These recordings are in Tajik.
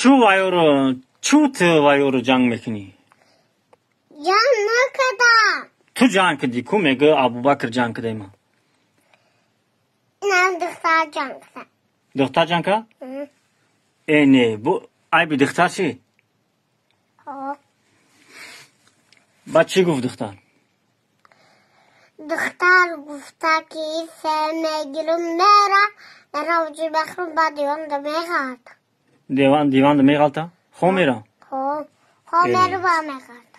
Чу вайоро, чу ту вайоро ҷанг мекунӣ? Ҷанг накардам. Ту ҷанг кардӣ ку, мегӯ Абубакр ҷанг кардаи ман. На, духтар ҷанг кард. Духтар ҷанг кард? Э, не, бу айби духтар чӣ? Ҳо. Баъд чӣ гуфт духтар? Духтар гуфта ки се мегирам, мера, равҷи мехӯрам, баъд диванда меғалта. Диванда меғалта? Хо мера? Хо. Хо меру ба меғалта.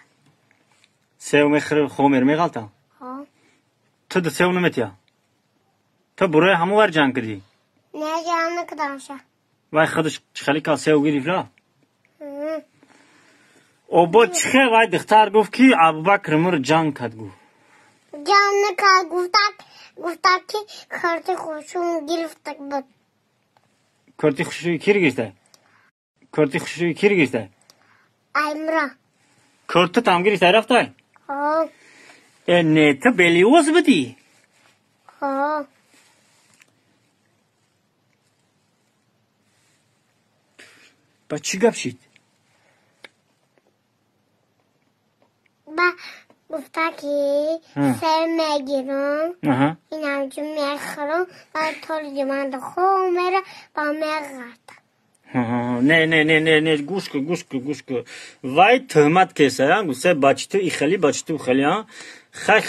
Сев мехӯри, хо мер меғалта? Хо. Ту ду сев наметия? Ту бурои ҳамон вар ҷанг кардӣ? Не, ҷанг накардам ша. Вай худаш чӣ хеле кал сев гирифт ра? Обо чихе вай духтар гуфт ки Абубакр муро ҷанг кард гуфт. Ҷанг накард, гуфта ки карти хушум гирифта буд. Карти хушуи кир гирифта? Карти хушуи кир гирифта? Аймра. Карти там гирифта рафта? Ҳо. Э, не, ту белиоз будӣ? Ҳо. Ба чӣ гап шид? Ба гуфта ки се мегирам, инамчи мехӯрам, баъд тори диванда хо мера, ба меғалта. Не, не, не, не, не, гӯш кун, гӯш кун, гӯш кун. Вай тӯҳмат кеса, гуфта бачи ту ихели, бачи ту хели, а? Хай,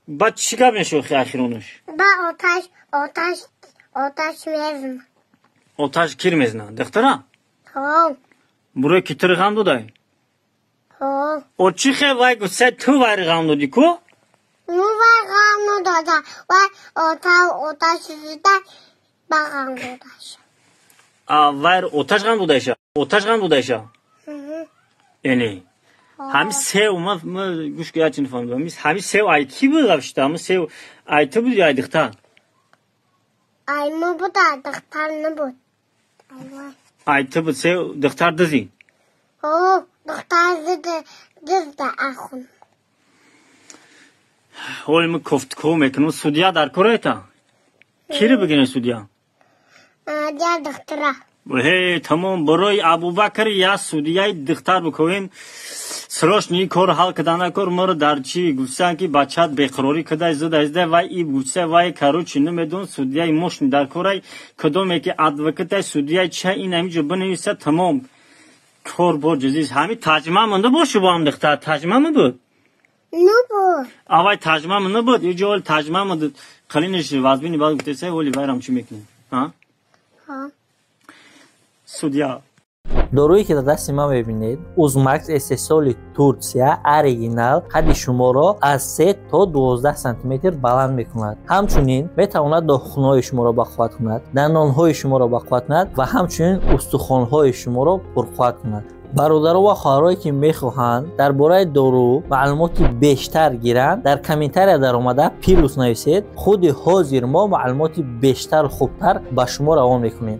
баъд чӣ гап мешавад ахиронаш? Ба оташ, оташ, оташ мезна. Оташ кир мезна? Духтара? Ҳо. Бурои ки туро ғам додай? Ҳо. О чӣ хел вай гуфта ту вайро ғам додӣ ку? Ну вай ғам надода, вай оташ зида ба ғам додаш. А вайр оташ ғам додайша? Оташ ғам додайша? Э, не. Ҳами сев, ма гӯш ку, ячи нафаҳмидам. Ҳами сев ай кӣ буд рафшта? Ҳами сев ай ту буд ё ай духтар? Ай мо буд, ай духтар набуд. Ай вай. Ай ту буд сев, духтар дизӣ? Ҳо, духтар дизда ахун. Ҳоли мо кофтуков мекунем, судья дар кор эта? Киро бигирем судья? Дия духтара. Ҳе, тамом, барои Абубакр я судьяи духтар бикунем. Срочно ин корро ҳал кардан накор, моро дар чӣ гуфтанд ки бачаат беқарорӣ кардай, зуда зуда вай и гуфта вай, короче, намедон, судьяи мошин дар корай, кадоме ки адвокатай, судьяи ча ин ҳаминҷо бинависа, тамом. Кор бо ҷизиз. Ҳами таҷриба монда боши бо ҳам духтар, таҷриба мабуд? Набуд. Авай таҷриба набуд, иҷо оли таҷриба муд, қалинаш вазбини баъд гуфтеса, оли вайрам чӣ мекунем? Ҳа? Ҳа. Судья. Доруе ки дар дасти ман мебинед, Узмакс истеҳсоли Турсия, оригинал, қадди шуморо аз 3 то 12 сантиметр баланд мекунад. Ҳамчунин метавонад дохунҳои шуморо бақувват кунад, дандонҳои шуморо бақувват кунад ва ҳамчунин устухонҳои шуморо пурқувват кунад. Бародаро ва хоҳарое ки мехоҳанд дар бораи дору маълумоти бештар гиранд, дар комментария даромада плюс нависед. Худи ҳозир мо маълумоти бештару хубтар ба шумо равон мекунем.